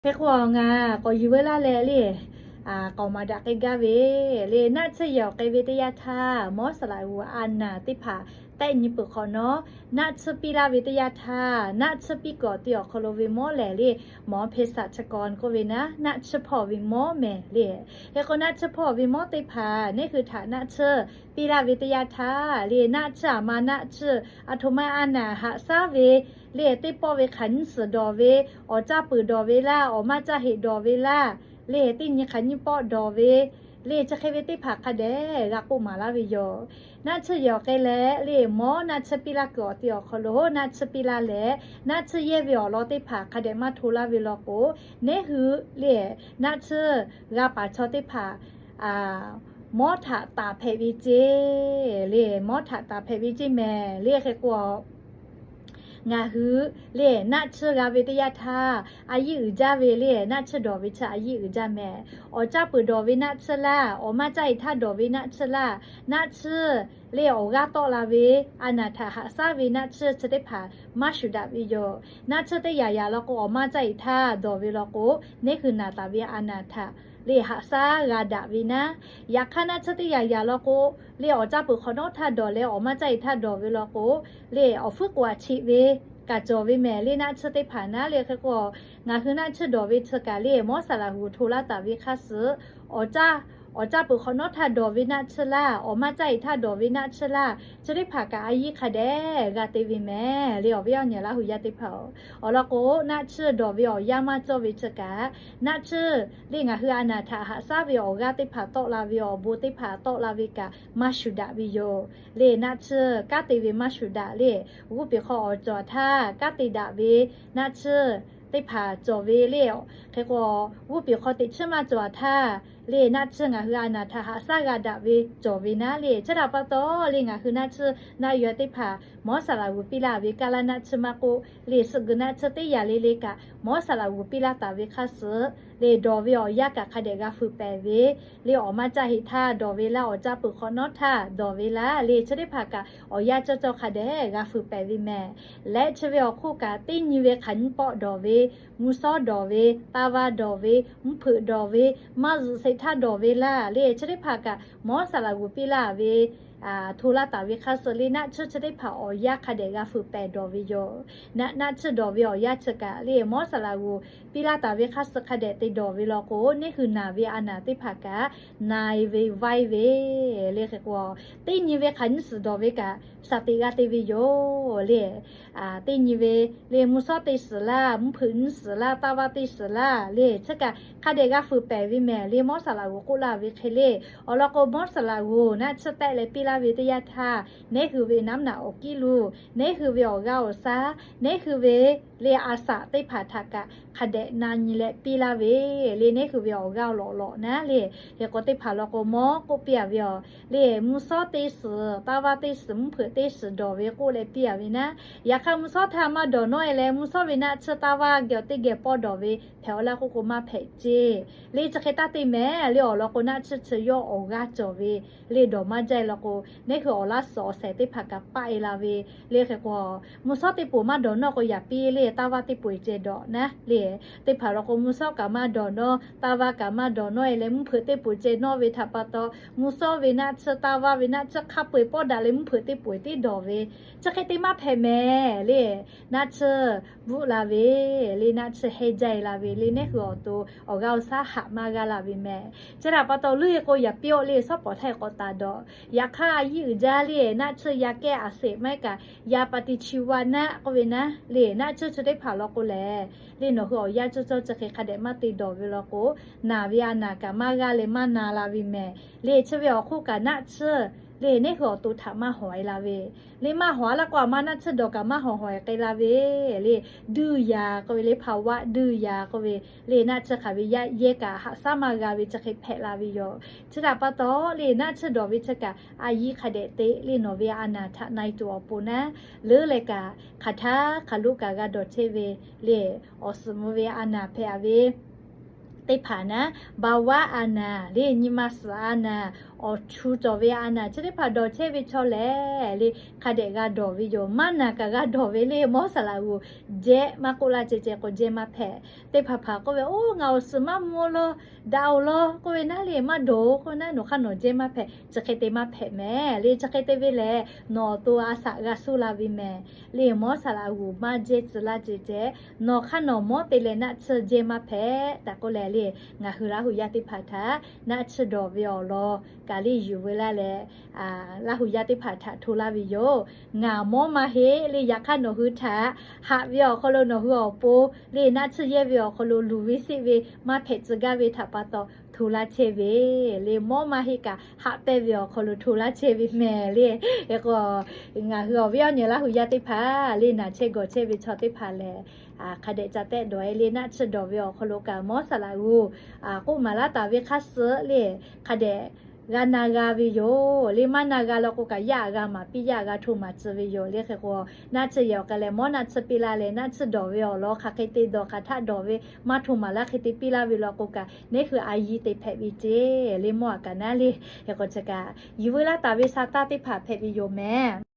Hk'e k'o ngaˬ k'awꞈ yuˬ veu laˇ leh le, k'awꞈ maˍ daꞈ k'ai gaˇ ve le. Naˆ tsuhˇ yehˬ awˬ k'ai ve teˇ yanˇ htaˇ, mawˉ saˍ laꞈ g'uiˬ a naˍ teˇ hpaˍ tehˆ nyi peuˬ hk'awꞈ nawˉ, naˆ tsuhˇ piˇ laˇ ve teˇ yanˇ htaˇ, naˆ tsuhˇ piˇ kuiˬ awˬ ti awˬ hk'aw lo ve mawˉ lehˬ le, หมอเภสัชกร k'oˆ ve naˉ, naˆ tsuhˇ hpawˇ ve mawˉ mehˍ le. Hk'e k'o naˆ tsuhˇ hpawˇ ve mawˉ teˇ hpaˍ neˉ hui htaꞈ naˆ tsuhˇ piˇ laˇ ve teˇ yanˇ htaˇ le, naˆ tsuhˇ aˬ ma naˆ tsuhˇ aˬ htoꞈ ma a naˍ haꞈ shaˉ ve le, teˇ pawˆ ve hk'aˬ nyiˇ suhˍ dawˬ ve, awˬ caˇ peuˬ dawˬ ve laˇ, awˬ maˇ caˇ heꞈ dawˬ ve laˇ le, teˇ nyi hk'aˬ nyiˇ pawˆ dawˬ ve le, chi hk'e ve teˇ hpaˍ hk'a dehꞈ g'a k'oˆ maˍ laˇ ve yoˬ. Naˆ tsuhˇ yehˬ awˬ k'ai leh le, mawˉ naˆ tsuhˇ piˇ laˇ kuiˬ awˬ ti awˬ hk'aw lo naˆ tsuhˇ piˇ laˇ leh, naˆ tsuhˇ yehˇ ve awˬ lawn teˇ hpaˍ hk'a dehꞈ maˇ hto laˇ ve law k'o, neˉ hui le naˆ tsuhˇ g'a paˍ chaw teˇ hpaˍ mawˉ htaꞈ taˍ hpehꞈ ve ceˇ le, mawˉ htaꞈ taˍ hpehꞈ ve ceˇ mehˍ le. Hk'e k'o ngaˬ hui le naˆ tsuhˇ g'a ve teˇ yanˇ htaˇ, a yiˇ uiˍ jaˇ ve le naˆ tsuhˇ dawˬ ve chi a yiˇ uiˍ jaˇ mehˍ. Awˬ caˇ peuˬ dawˬ ve naˆ tsuhˇ laˇ, awˬ maˇ caˇ heꞈ htaˇ dawˬ ve naˆ tsuhˇ laˇ, naˆ tsuhˇ le awˬ g'aˇ tawˆ la ve, a naˍ htaꞈ haꞈ shaˉ ve naˆ tsuhˇ chi teˇ hpaˍ maˇ shuˍ daꞈ ve yoˬ. Naˆ tsuhˇ teˇ yanˇ yanˇ law k'o, awˬ maˇ caˇ heꞈ htaˇ dawˬ ve law k'o, neˉ hui naˍ taˍ ve a naˍ htaꞈ le haꞈ shaˉ g'a daꞈ ve naˉ. Yaꞈ hk'aˇ naˆ tsuhˇ teˇ yanˇ yanˇ law k'o, le awˬ caˇ peuˬ hk'awꞈ nawˉ htaˇ dawˬ leh awˬ maˇ caˇ heꞈ htaˇ dawˬ ve law k'o, le awˬ hpuiˉ k'oˍ aꞈ cheꞈ ve kaꞈ cawˬ ve mehˍ le naˆ tsuhˇ teˇ hpaˍ naˉ le. Hk'e k'o ngaˬ hui naˆ tsuhˇ dawˬ ve chi kaꞈ le mawˉ saˍ laꞈ g'uiˬ hto laˇ taˍ ve hk'a suhˍ, awˬ caˇ peuˬ hk'awꞈ nawˉ htaˇ dawˬ ve naˆ tsuhˇ laˇ, awˬ maˇ caˇ heꞈ htaˇ dawˬ ve naˆ tsuhˇ laˇ, chi teˇ hpaˍ kaꞈ a yiˇ hk'a dehꞈ g'a te ve mehˍ le. Awˬ viˉ awˬ nyi Laˇ hu yaˇ teˇ hpaˍ-oˬ, awˬ lawn k'o naˆ tsuhˇ dawˬ ve awˬ yanˇ maˇ cawˇ ve chi kaꞈ, naˆ tsuhˇ le ngaˬ hui a naˍ htaꞈ haꞈ shaˉ ve awˬ g'aˇ teˇ hpaˍ tawˆ la ve, awˬ bon teˇ hpaˍ tawˆ la ve kaꞈ maˇ shuˍ daꞈ ve yoˬ le. Naˆ tsuhˇ kanˉ te ve maˇ shuˍ daꞈ le. G'uˇ peˬ hk'aw awˬ cawˬ htaˇ kanˉ te daꞈ ve naˆ tsuhˇ teˇ hpaˍ cawˬ ve le. Hk'e k'o g'uˇ peˬ hk'aw teꞈ chiˉ maˇ cawˬ htaˇ le, naˆ tsuhˇ ngaˬ hui a naˍ htaꞈ haꞈ shaˉ g'a daꞈ ve cawˬ ve naˉ le. Chi htaꞈ pa taw le ngaˬ hui naˆ tsuhˇ naˆ yuˬ teˇ hpaˍ mawˉ saˍ laꞈ g'uiˬ piˇ laˇ ve kaˇ laˇ naˆ tsuhˇ maˇ k'oˆ le, suhꞈ g'uiˬ naˆ tsuhˇ teˇ yanˇ le le kaꞈ mawˉ saˍ laꞈ g'uiˬ piˇ laˇ taˍ ve hk'a suhˍ le, dawˬ ve awˬ yanˇ kaꞈ hk'a dehꞈ g'a fuiˍ pehˍ ve le. Awˬ maˇ caˇ heꞈ htaˇ dawˬ ve laˇ, awˬ caˇ peuˬ hk'awꞈ nawˉ htaˇ dawˬ ve laˇ le, chi teˇ hpaˍ kaꞈ awˬ yanˇ cawˇ cawˇ hk'a dehꞈ g'a fuiˍ pehˍ ve mehˍ. Leh chi ve awˬ hk'oˆ kaꞈ teˇ nyi ve hk'aˬ nyiˇ pawˆ dawˬ ve, mvuhˇ shawˉ dawˬ ve, taˇ vaˇ dawˬ ve, mvuhˇ hpeuꞈ dawˬ ve, maˇ zuhꞈ sheˍ htaˇ dawˬ ve laˇ le, chi teˇ hpaˍ kaꞈ mawˉ saˍ laꞈ g'uiˬ piˇ laˇ ve hto laˇ taˍ ve hk'a suhˍ le, naˆ tsuhˇ chi teˇ hpaˍ awˬ yanˇ hk'a dehꞈ g'a fuiˍ pehˍ dawˬ ve yoˬ. Naˆ tsuhˇ dawˬ ve awˬ yanˇ chi kaꞈ le mawˉ saˍ laꞈ g'uiˬ piˇ laˇ taˍ ve hk'a suhˍ hk'a dehꞈ te dawˬ ve law k'o, neˇ hui naˬ ve a naˍ teˇ hpaˍ kaꞈ na e ve vaiˇ ve le. Hk'e k'o teˇ nyi ve hk'aˬ nyiˇ suhˍ dawˬ ve kaꞈ shaˍ teꞈ g'a te ve yoˬ le. Teˇ nyi ve le mvuhˇ shawˉ teˇ suhˍ laˇ, mvuhˇ hpeuꞈ nyiˇ suhˍ laˇ, taˇ vaˇ teˇ suhˍ laˇ le, chi kaꞈ hk'a dehꞈ g'a fuiˍ pehˍ ve mehˍ le. Mawˉ saˍ laꞈ g'uiˬ k'oˆ laˇ ve hk'e le, awˬ lawn k'o mawˉ saˍ laꞈ g'uiˬ naˆ tsuhˇ tehˆ leh piˇ laˇ ve teˇ yanˇ htaˇ, neˇ hui ve naˉ naꞈ awˬ kiˉ lo, neˇ hui ve awˬ g'aˇ awˬ shaˉ, neˇ hui ve le a shaꞈ teˇ hpaˍ htaꞈ kaꞈ hk'a dehꞈ na nyi leh piˇ laˇ ve le. Neˇ hui ve awˬ g'aˇ lawꞈ lawꞈ naˉ le, hk'e k'o teˇ hpaˍ law k'o mawˉ k'oˆ piˇ a ve yoˬ le. Mvuhˇ shawˉ teˇ suhˍ, taˇ vaˇ teˇ suhˍ, mvuhˇ hpeuꞈ teˇ suhˍ dawˬ ve k'oˆ leh piˇ a ve naˉ, yaꞈ hk'aˇ mvuhˇ shawˉ htaˇ maˇ dawˬ nawˉ e leh mvuhˇ shawˉ ve naˆ tsuhˇ taˇ vaˇ geh teˇ geh pawˇ dawˬ ve hpehꞈ a laˇ k'oˆ k'o maˇ hpehꞈ ceˇ le. Chi hk'e taˇ te mehˍ le. Awˬ lawn k'o naˆ tsuhˇ chi yawˇ awˬ g'aˇ cawˬ ve le, dawˬ maˇ jaˇ e law k'o, neˇ hui awˬ laˇ suhˍ awˬ shehˍ teˇ hpaˍ kaꞈ paˆ e la ve le. Hk'e k'o mvuhˇ shawˉ teˇ poˬ maˇ dawˬ nawˉ k'o yaꞈ piˇ le, taˇ vaˇ teˇ poˬ ceh dawˬ naˉ le. Teˇ hpaˍ law k'o mvuhˇ shawˉ kaꞈ maˇ dawˬ nawˉ, taˇ vaˇ kaꞈ maˇ dawˬ nawˉ e leh mvuhˇ hpeuꞈ teˇ poˬ ceh nawˉ ve htaꞈ pa taw, mvuhˇ shawˉ ve naˆ tsuhˇ taˇ vaˇ ve naˆ tsuhˇ hk'a peu eˬ pawˇ daꞈ leh mvuhˇ hpeuꞈ teˇ poˬ eˬ tiˉ dawˬ ve, chi hk'e te maˇ hpehꞈ mehˍ le. Naˆ tsuhˇ bvuhˆ la ve le, naˆ tsuhˇ hehnˇ jaˇ e la ve le. Neˇ hui awˬ to awˬ g'aˇ awˬ shaˉ haꞈ maˇ g'a la ve mehˍ. Chi htaꞈ pa taw leuˉ e k'o yaꞈ piˇ awˬ le, shawˉ pawˍ htaˇ e k'awꞈ taˍ dawˬ. Yaꞈ hk'aˇ a yiˇ uiˍ jaˇ le, naˆ tsuhˇ yaꞈ kehˉ a sheˍ maˇ heˆ kaꞈ yaꞈ pa ti chi wa naˆ k'oˆ ve naˉ le, naˆ tsuhˇ chi teˇ hpaˍ law k'o lehˬ le, nawˬ hui awˬ yanˇ cawˇ cawˇ chi hk'e hk'a dehꞈ maˇ te dawˬ ve law k'o, naˬ ve a naˍ kaꞈ maˇ g'a leh maˇ na la ve mehˍ le. Chi ve awˬ hk'oˆ kaꞈ naˆ tsuhˇ le neˇ hui awˬ to htaꞈ maˇ hawˍ e la ve le. Maˇ hawˍ a laˇ k'o aˬ ma naˆ tsuhˇ dawˬ kaꞈ maˇ hawˍ hawˍ e k'ai la ve le. Duˇ yaˍ k'oˆ ve le, ภาวะ duˇ yaˍ k'oˆ ve le, naˆ tsuhˇ hk'aˬ ve yaˇ yehˇ kaꞈ haꞈ shaˉ maˇ g'a ve chi hk'e hpehꞈ la ve yoˬ. Chi htaꞈ pa taw le naˆ tsuhˇ dawˬ ve chi kaꞈ a yiˇ hk'a dehꞈ te le, nawˬ ve a naˍ htaꞈ na e tuˬ awˬ pon naˉ, leuˉ leh kaꞈ hk'aˬ htaˇ hk'aˬ lo kaꞈ g'a dawˬ chehˇ ve le. Awˬ suhˍ mvuh ve a naˍ hpehꞈ a ve teˇ hpaˍ naˉ, ภาวะ a naˍ le, nyi ma suhˍ a naˍ, awˬ chu cawˬ ve a naˍ chi teˇ hpaˍ dawˬ chehˇ ve chaw lehˬ le, hk'a dehꞈ g'a dawˬ ve yoˬ. Maˇ naˬ kaꞈ g'a dawˬ ve le, mawˉ saˍ laꞈ g'uˬ jehˇ maˇ k'oˆ laˇ ceh ceh k'o jehˇ maˇ hpehꞈ. Teˇ hpaˍ hpaˍ k'oˆ ve, Oˇ, ngaˬ awˬ suhˍ maˇ mvuh-o law, daꞈ-o law k'oˆ ve naˉ le, maˇ dawˬ-o k'oˆ ve naˉ, nawˬ hk'aˇ nawˬ jehˇ maˇ hpehꞈ. Chi hk'e te maˇ hpehꞈ mehˍ le. Chi hk'e te ve lehˬ, nawˬ awˬ to a shaꞈ g'a suh la ve mehˍ le. Mawˉ saˍ laꞈ g'uˬ maˇ jehˇ tcuh laˇ ceh ceh, nawˬ hk'aˇ nawˬ mawˉ te leh naˆ tsuhˇ jehˇ maˇ hpehꞈ tehꞈ k'oˆ leh le, ngaˬ hui Laˇ huˍ yaˇ teˇ hpaˍ htaꞈ naˆ tsuhˇ dawˬ ve awˬ lawn kaꞈ le yuˬ veu laˇ leh, Laˇ huˍ yaˇ teˇ hpaˍ htaꞈ hto laˇ ve yoˬ. Ngaˬ mawˉ maˇ heˆ le, yaꞈ hk'aˇ nawˬ hui htaꞈ haꞈ ve awˬ hk'aw lo nawˬ hui awˬ pon le naˆ tsuhˇ yehˇ ve awˬ hk'aw lo luˬ ve seˆ ve maˇ hpehꞈ tcuh gaˇ ve htaꞈ pa taw hto laˇ chehˇ ve le. Mawˉ maˇ heˆ kaꞈ haꞈ pehnˇ ve awˬ hk'aw lo hto laˇ chehˇ ve mehˍ le. K'o, ngaˬ hui awˬ viˉ awˬ nyi Laˇ huˍ yaˇ teˇ hpaˍ le naˬ chehˇ gawˬ chehˇ ve chaw teˇ hpaˍ lehˬ, hk'a dehꞈ ca tehˆ dawˬ e le naˆ tsuhˇ dawˬ ve awˬ hk'aw lo kaꞈ mawˉ saˍ laꞈ g'uˬ k'oˆ maˍ laˇ taˍ ve hk'aˇ suh le, hk'a dehꞈ g'a na g'a ve yoˬ le. Maˇ na g'a law k'o kaꞈ yaˇ g'a maˍ piˇ, yaˇ g'a hto maˍ tcuh ve yoˬ le. Hk'e k'o, naˆ tsuhˇ yehˬ awˬ k'ai leh mawˉ naˆ tsuhˇ piˇ laˇ leh naˆ tsuhˇ dawˬ ve awˬ lawn hk'aˬ hk'e te dawˬ hk'aˬ htaˆ dawˬ ve maˇ hto maˍ laˇ hk'e te piˇ laˇ ve law k'o kaꞈ, neˉ hui a yiˇ te hpehꞈ ve ceˇ le. Mawˉ aꞈ kaꞈ naˉ le. Hk'e k'o chi kaꞈ yuˬ veu laˇ taˍ ve sa taˇ teˇ hpaˍ hpehꞈ ve yoˬ mehˍ.